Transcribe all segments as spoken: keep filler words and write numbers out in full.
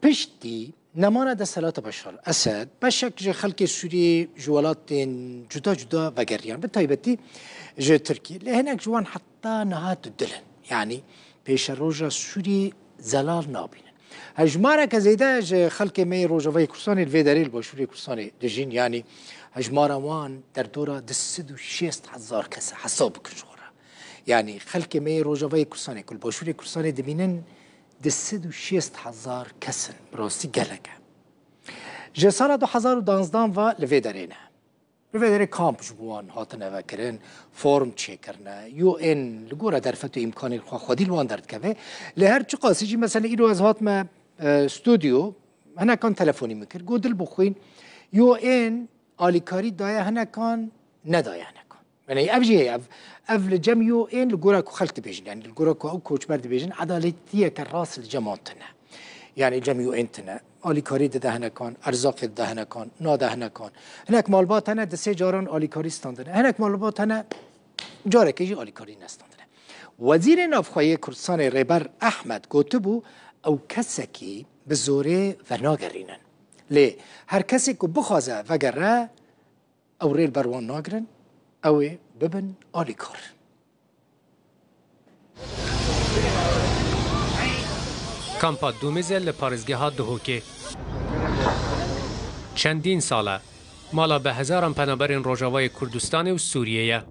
Piştî nemana desthilata Beşar Esed, beşek ji xelkê Sûriyê ji welatên cuda cuda vegeriyan, bi taybetî ji Tirkiyê. Lê hinek ji wan heta niha tu dil in. Yanî pêşeroja Sûriyê zelal nabînin. Hejmareke zêde ji xelkê me yê Rojavayê Kurdistanê li vê derê li Başûrê Kurdistanê dijîn, yanî hejmara wan derdora du sed û şêst hezar kes e. Hesab bikin ji xwe re. Yanî xelkê me yê Rojavayê Kurdistanê ku li Başûrê Kurdistanê dimînin, du sed û şêst hezar kes in. Bi rastî gelek e. Ji sala du hezar û danzdan ve li vê derê ne. Li vê derê kamp ji bo wan hatine vekirin, form çêkirine. U N li gora derfet û îmkanên xwe xwedî li wan derdikeve. Lê her çiqasî jî, mesela îro ez hatime, e, stûdyo, hinekan telefonî min kir. Got, Dilbixwîn, U N alîkarî daye hinekan, nedaye hinekan. Yanî ev jî heye, ev, ev li cem U N li gora ku xelk dibêjin, yanî li gora ku ew koçber dibêjin, edaletiyeke rast li cem wan tune. Yanî cem U N tune. Alîkarî dide hinekan, erzaqê dide hinekan, nade hinekan. Hinek malbat hene, di sê caran alîkarî standine. Hinek malbat hene, carekê jî alîkarî nestandine. Wezîrê Navxwe yê Kurdistanê Rêber Ehmed gotibû, ew kesekî bi zorê venagerînin. Lê her kesê ku bixwaze vegere, ew rê li ber wan nagirin, ew ê bibin alîkar. Kampa Dumîze li parêzgeha Duhokê. Çendîn sal e, mala bi hezaran penaberên Rojavayê Kurdistanê û Sûriyê ye.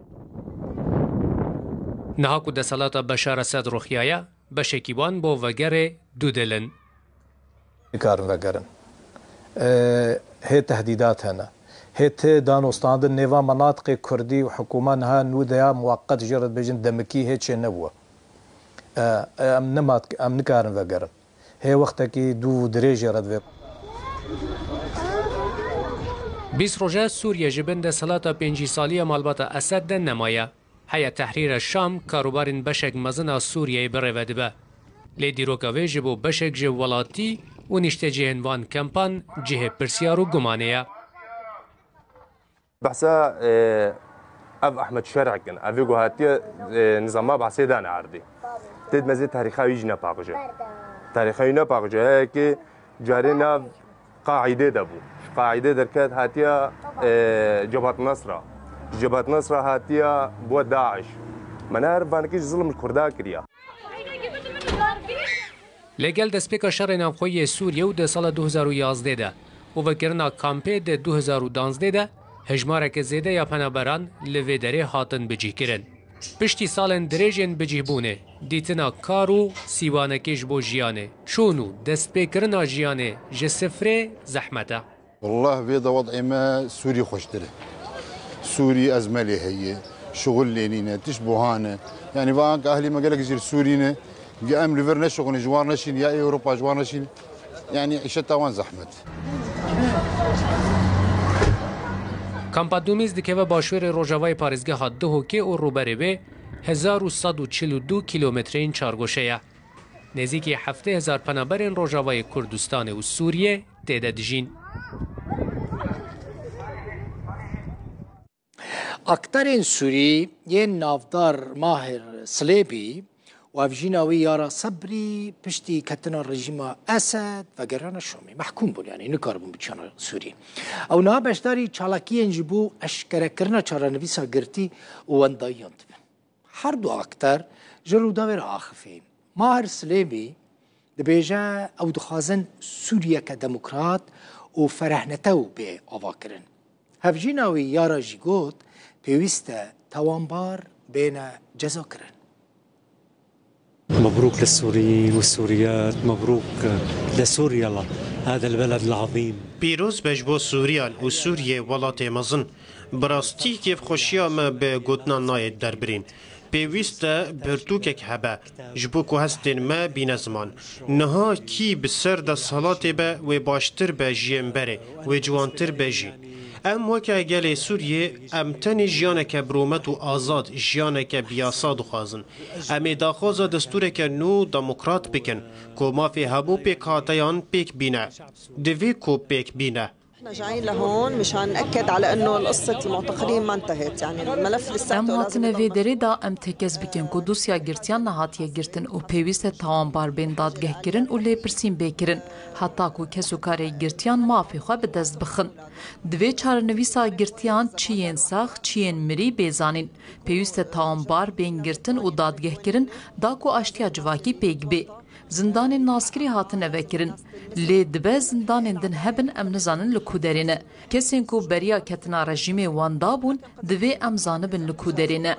Niha ku desthilata Beşar Esed ruxiyaye, beşekî wan bo vegerê dûdil in. Nikarin vegerin. E, hê tehdîdat hene. Hê ti danostandin nêva menatiqê kurdî û hikûma niha nû de ya muweqet jê re dibêjin demikî hê çê nebûwe. E, e, em nema, em nikarin vegerin. Hê wextekî dû û dirêj jê re divê. Bîst roje Sûriye ji bin desthilata pêncî salî ya malbata Esed de nemaye. Heya Tehrîr el Şam karûbarên beşek mezin a Sûriyeyê bi rê ve dibe. Lê dîroka wê ji bo beşek ji welatî û nîştecihên van kempan cihê pirsyar û gumanê ye. Behsa, e, ev Ehmed Şer'ek in. Ev ê ku hatiye, e, nizama behsê dane erdê. Tê di mezê tarîxa wî jî ne paqij e. Tarîxa wî ne paqij e. Heyekê carê nav Qaîdê de bû. Ji Qaîdê derket hatiya, e, Cebat Nasra. Ji Cebat Nasra hatiya bû DAIŞ. Me ne her vanikê ji zilm ji Kurda kiriya. Li gel destpêka şerê navxweyî yê Sûriyê û di sala du hezar û yazdeh de û vekirina kampê di du hezar û danzdeh de hejmareke zêde ya penaberan li vê derê hatin bicîhkirin. Piştî salên dirêjên bicîhbûnê, dîtina kar û sîwanekê ji bo jiyanê, çûn û destpêkirina jiyanê ji sifrê zehmet e. Wallah vê de wed'ê me Sûrî xweştir e. Sûrî ezmelê heye, şixul lê nîne, tişt buha ne. Yanî va anka ehlê me gelek jî li Sûrî ne. Ge em li vir neşixulin, ji wan re şîn, ya Ewropa ji wan re şîn. Yanî îşeta wan zehmet. Kampa Dumîz dikeve başûrê rojavayê parêzgeha Duhokê û rûberê wê hezar û sed û çil û du kîlometreyên çargoşe ye. Nêzîkî heftê hezar penaberên Rojavayê Kurdistanê û Sûriyê tê de dijîn. Akterên Sûrî yên navdar Mahir Silêbî û hevjîna wî Yara Sebrî piştî ketina rejîma Esed vegeriyane Şamê. Mehkûm bûn, yanî nikaribûn biçiyane Sûrî. Ew niha beşdarî çalakiyên ji bo eşkerekirina çarenivîsa girtî û wendayiyan dibin. Her du akter ji Rûdawê re axifîn. Mahir Silêmî dibêje, ew dixwazin Sûriyeke demokrat û ferehnetew bê avakirin. Hevjîna wî Yara jî got, pêwîst e tawanbar bêne cezakirin. مبروك للسوريين والسوريات، مبروك لسوريا، هذا البلد العظيم. Pîroz be ji bo Sûriyan û Sûriyê welatê mezin. Bi rastî kêfxweşiya me bi gotina nayê derbirîn. Pêwîst e pirtûkek hebe, ji bo ku hestên me bîne ziman. Niha kî bi ser desthilatê be, wê baştir be ji yên berê, wê ciwantir be jî. Em weke gelê Sûriyê, em tenê jiyaneke bi rûmet û azad, jiyaneke bi yasa dixwazin. Em ê daxwaza destûreke nû demokrat bikin, ku mafê hemû pêkhateyan pêk bîne. Divê ku pêk bîne. احنا جايين لهون مشان نأكد على انه قصة المعتقلين ما انتهت، يعني الملف لساته. Em hatine vê derê de em tekez bikin ku dosya girtiyan nehatiye girtin û pêwîst e tawanbar bên dadgehkirin û lêpirsîn bê kirin, heta ku kes û karê girtiyan mafê xwe bi dest bixin. Divê çarenivîsa girtiyan çi yên sax, çi yên mirî bê zanîn. Pêwîst e tawanbar bên girtin û dadgehkirin da ku aştiya civakî pêk bê. Zindanên naskirî hatine vekirin. Lê dibe zindanên din hebin, em nizanin li ku derê ne. Kesên ku beriya ketina rejîmê wan dabûn, divê em zanibin li ku derê ne.